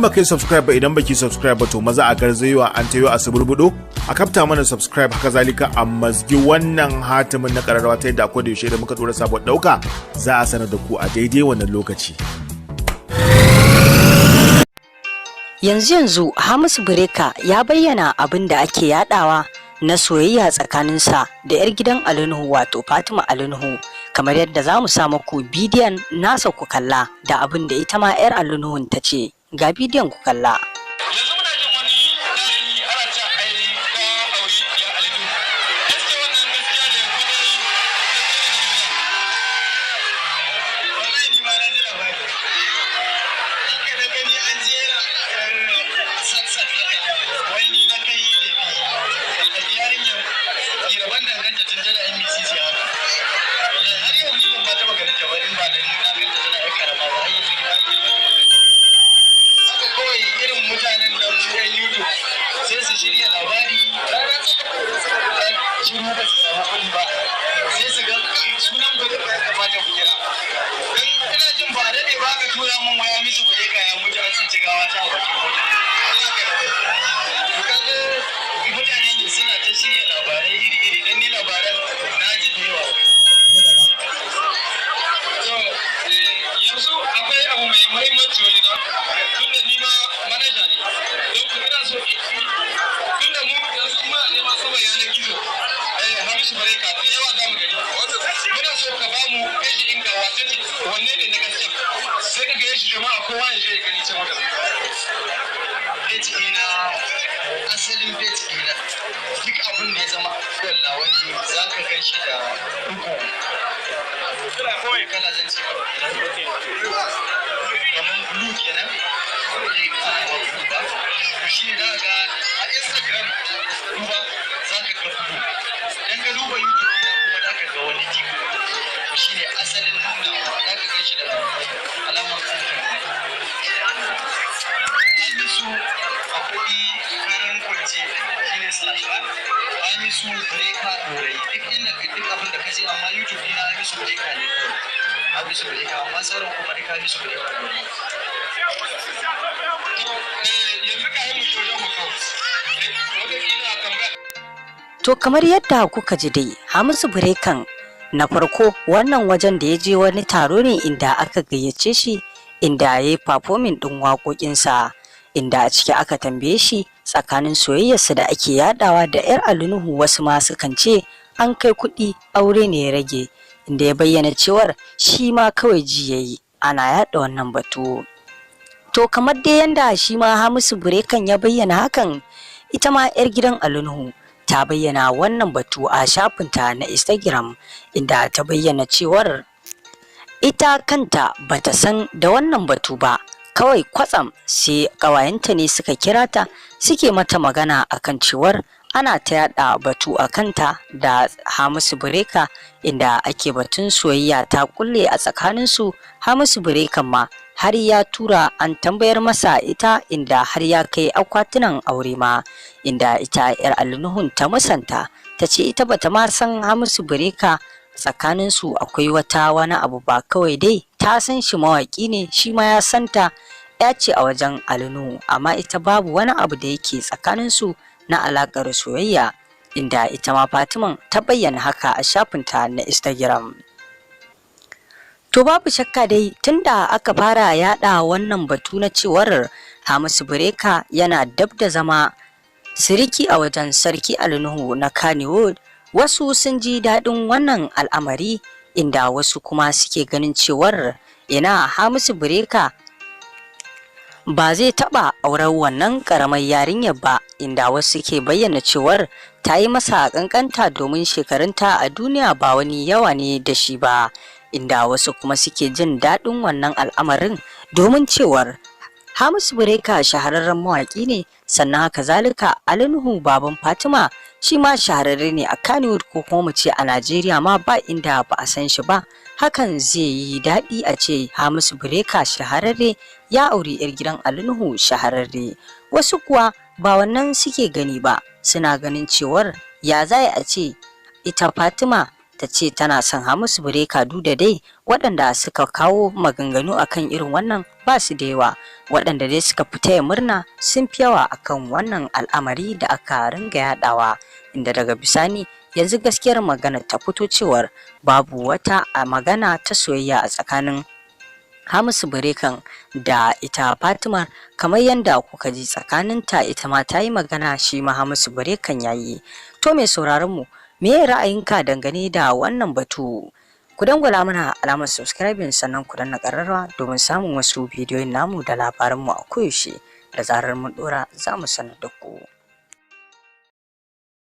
In baka yi subscribe ba, idan baki subscribe ba, to maza a garzayewa an tayo a suburbudo a kafta mana subscribe. Haka zalika a mazgi wannan hatimin na kararrawa ta yadda akwai da yaushe da muka dora sabon dauka za a sanar da ku a daidai wannan lokaci. Yanzu yanzu Hamisu Breaker ya bayyana abin da ake yadawa na soyayya tsakaninsa da 'yar gidan Ali Nuhu, wato Fatima Ali Nuhu, kamar yadda za mu sa muku bidiyon nasa ku kalla da abin da ita ma 'yar Ali Nuhun ta ce. Ga bidiyon ku kalla. Yanzu muna jin wani tarihi, ana cewa ai ka auri ya Ali Nuhu. Gaskiya wannan gaskiya ne ko dai? Wallahi ni ma na ji labari. Haka na gani an jera sak haka, wai ni na kai lefi. Wallahi yarinyar rabon da ganta tun tana yin misisi haka. Wallahi har yau ni ban ma taɓa ganin ta ba, in ba dan na ganta tana yar karama ba, har yanzu ni ma girma ta. Haka kawai irin mutanen nan yan YouTube sai su shirya labari, shiru, ba su samu kuɗi ba, sai su ga sunan ba ya kamata ku kira. Dan ina jin ba a daɗe ba aka tura mun waya, Hamisu Breaker ya mutu, an tsinci gawa ta a bakin mota. Allah ka da to kaga mutane ne suna ta shirya labarai iri-iri, dan ni labaran na ji da yawa. To, yanzu akwai abu mai muhimmanci wajena, tunda ni ma manaja ne. Don ku ina so tunda mu yanzu muna neman sama yanar gizo. Hamisu Breaker da yawa za mu gani. Muna so ka bamu page ɗinka, wace ce, wanne ne na gaskiya? Sai ka gaya shi, jama'a kowa ya je ya gani can wajen. Page ɗina, asalin page ɗina, duk abin da ya zama wallawa ne za ka gan shi da ɗigo kala, zan ce maka kamar blue kenan, eh, ba blue ba. To shi ne za ka ga a Instagram, duba za ka ga blue. Idan ka duba YouTube ɗina kuma za ka ga wani deep. To shi ne asalin nawa, za ka gan shi da alamar kankan. Hamisu akwai karan kwance, shine slash ba Hamisu Breaker Dorayi, duk inda ka, duk abin da ka je. Amma YouTube dina Hamisu Breaker ne kawai, Hamisu Breaker, amma sauran kuma duk Hamisu Breaker Dorayi. To, yanzu ka yi mu je wajen hoto. Wataƙila tambaya To, kamar yadda kuka ji dai, Hamisu Breakan na farko, wannan wajen da ya je wani taro ne inda aka gayyace shi, inda ya yi performing ɗin waƙoƙinsa, inda a ciki aka tambaye shi tsakanin soyayyarsa da ake yadawa da 'yar Ali Nuhu, wasu ma sukan ce an kai kuɗi, aure ne ya rage, inda ya bayyana cewar shi ma kawai ji yayi ana yada wannan batu. To, kamar dai yanda shi ma Hamisu Breakan ya bayyana hakan, ita ma 'yar gidan Ali Nuhu ta bayyana wannan batu a shafinta na Instagram, inda ta bayyana cewar ita kanta bata san da wannan batu ba. Kawai kwatsam sai ƙawayenta ne suka kira ta suke mata magana akan cewar ana ta yada batu a kanta da Hamisu Breaker, inda ake batun soyayya ta kulle a tsakaninsu. Hamisu Breakan ma har ya tura an tambayar masa ita, inda har ya kai akwatunan aure ma, inda ita 'yar Ali Nuhun ta musanta, ta ce ita bata ma san Hamisu Breaker tsakaninsu akwai wata wani abu ba, kawai dai ta san shi mawaƙi ne, shi ma ya santa ya ce a wajen Ali Nuhu, amma ita babu wani abu da yake tsakaninsu na alaƙar soyayya, inda ita ma Fatiman ta bayyana haka a shafinta na Instagram. To, babu shakka dai tunda aka fara yada wannan batu na cewar Hamisu Breaker yana dab da zama siriki a wajen Sarki Ali Nuhu na Kannywood, wasu sun ji daɗin wannan al'amari, inda wasu kuma suke ganin cewar ina, Hamisu Breaker ba zai taɓa auren wannan ƙaramar yarinyar ba, inda wasu ke bayyana cewar ta yi masa ƙanƙanta domin shekarunta a duniya ba wani yawa ne da shi ba, inda wasu kuma suke jin daɗin wannan al'amarin domin cewar Hamisu Breaker shahararren mawaƙi ne, sannan haka zalika Ali Nuhu baban Fatima shi ma shahararre ne a Kannywood, ko kuma mu ce a Najeriya ma ba inda ba a san shi ba. Hakan zai yi daɗi a ce Hamisu Breaker shahararre ya auri 'yar gidan Ali Nuhu shahararre. Wasu kuwa ba wannan suke gani ba, suna ganin cewar ya za a ce ita Fatima Ta ce tana son Hamisu Breaker, du da dai waɗanda suka kawo maganganu akan irin wannan ba su da yawa, waɗanda dai suka fita ya murna sun fi yawa akan wannan al'amari da aka ringa yaɗawa, inda daga bisani yanzu gaskiyar magana ta fito cewar babu wata a magana ta soyayya a tsakanin Hamisu Breakan da ita Fatima. Kamar yadda kuka ji tsakaninta, ita ma ta yi magana, shi ma Hamisu Breakan ya yi. To, mai sauraron mu, me ra'ayinka dangane da wannan batu? Ku dangwala mana alamar subscribing, sannan ku danna ƙararrawa domin samun wasu bidiyoyin namu da labaranmu a koyaushe. Da zarar mun ɗora, za mu sanar da ku.